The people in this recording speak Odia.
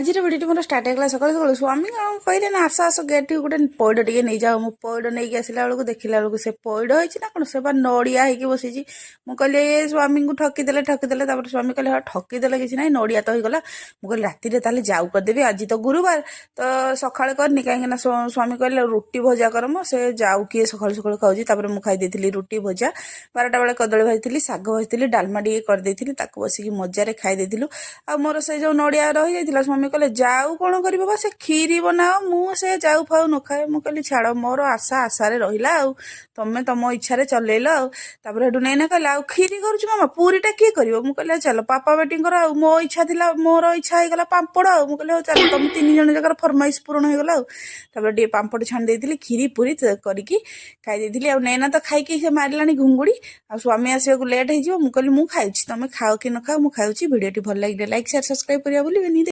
ଆଜିର ଭିଡ଼ିଓଟି ମୋର ଷ୍ଟାର୍ଟ ହେଇଗଲା ସକାଳୁ ସକାଳୁ। ସ୍ୱାମୀ କ'ଣ କହିଲେ ନା, ଆସ ଆସ, ଗେଟ୍‌ଠି ଗୋଟେ ପଇଡ଼ ଟିକେ ନେଇଯାଅ। ମୁଁ ପଇଡ଼ ନେଇକି ଆସିଲା ବେଳକୁ, ଦେଖିଲା ବେଳକୁ ସେ ପଇଡ଼ ହେଇଛି ନା କ'ଣ, ସେ ବା ନଡ଼ିଆ ହେଇକି ବସିଛି। ମୁଁ କହିଲି, ଏ ସ୍ୱାମୀଙ୍କୁ ଠକିଦେଲେ, ଠକିଦେଲେ। ତାପରେ ସ୍ୱାମୀ କହିଲେ, ହଁ, ଠକିଦେଲେ କିଛି ନାହିଁ, ନଡ଼ିଆ ତ ହେଇଗଲା। ମୁଁ କହିଲି, ରାତିରେ ତାହେଲେ ଯାଉ କରିଦେବି। ଆଜି ତ ଗୁରୁବାର, ତ ସକାଳେ କରିନି, କାହିଁକି ନା ସ୍ୱାମୀ କହିଲେ, ରୁଟି ଭଜା କର ମ, ସେ ଯାଉ କିଏ ସକାଳୁ ସକାଳୁ ଖାଉଛି? ତାପରେ ମୁଁ ଖାଇ ଦେଇଥିଲି ରୁଟି ଭଜା। 12ଟା ବେଳେ କଦଳୀ ଭାଜିଥିଲି, ଶାଗ ଭାଜିଥିଲି, ଡାଲମା ଟିକେ କରିଦେଇଥିଲି। ତାକୁ ବସିକି ମଜାରେ ଖାଇ ଦେଇଥିଲୁ। ଆଉ ମୋର ସେ ଯୋଉ ନଡ଼ିଆ ରହିଯାଇଥିଲା, ସ୍ୱାମୀ କହିଲେ, ଯାଉ କ'ଣ କରିବ ବା, ସେ କ୍ଷୀରି ବନାଅ, ମୁଁ ସେ ଯାଉ ଫାଉ ନ ଖାଏ। ମୁଁ କହିଲି, ଛାଡ଼, ମୋର ଆଶା ଆଶାରେ ରହିଲା ଆଉ ତମେ ତମ ଇଚ୍ଛାରେ ଚଲେଇଲ। ଆଉ ତାପରେ ହେଠୁ ନେଇନା କହିଲା, ଆଉ କ୍ଷୀରି କରୁଛୁ ମାମା, ପୁରୀଟା କିଏ କରିବ? ମୁଁ କହିଲି, ଚାଲ, ପାପା ବେଟିଙ୍କର ଆଉ ମୋ ଇଚ୍ଛା ଥିଲା, ମୋର ଇଚ୍ଛା ହେଇଗଲା ପାମ୍ପଡ଼। ଆଉ ମୁଁ କହିଲି, ହଉ ଚାଲ, ତମ ତିନି ଜଣ ଯାକର ଫରମାଇଶ ପୂରଣ ହେଇଗଲା। ଆଉ ତାପରେ ଟିକେ ପାମ୍ପଡ଼ ଛାଣି ଦେଇଥିଲି, କ୍ଷୀରି ପୁରୀ କରିକି ଖାଇ ଦେଇଥିଲି। ଆଉ ନେନା ତ ଖାଇକି ସେ ମାରିଲାଣି ଘୁଙ୍ଗୁଡ଼ି। ଆଉ ସ୍ୱାମୀ ଆସିବାକୁ ଲେଟ୍ ହେଇଯିବ। ମୁଁ କହିଲି, ମୁଁ ଖାଉଛି, ତମେ ଖାଅ କି ନ ଖାଅ, ମୁଁ ଖାଉଛି। ଭିଡ଼ିଓଟି ଭଲ ଲାଗିଲେ ଲାଇକ୍, ସେୟାର, ସବସ୍କ୍ରାଇବ୍ କରିବା ଭୁଲିବେନି।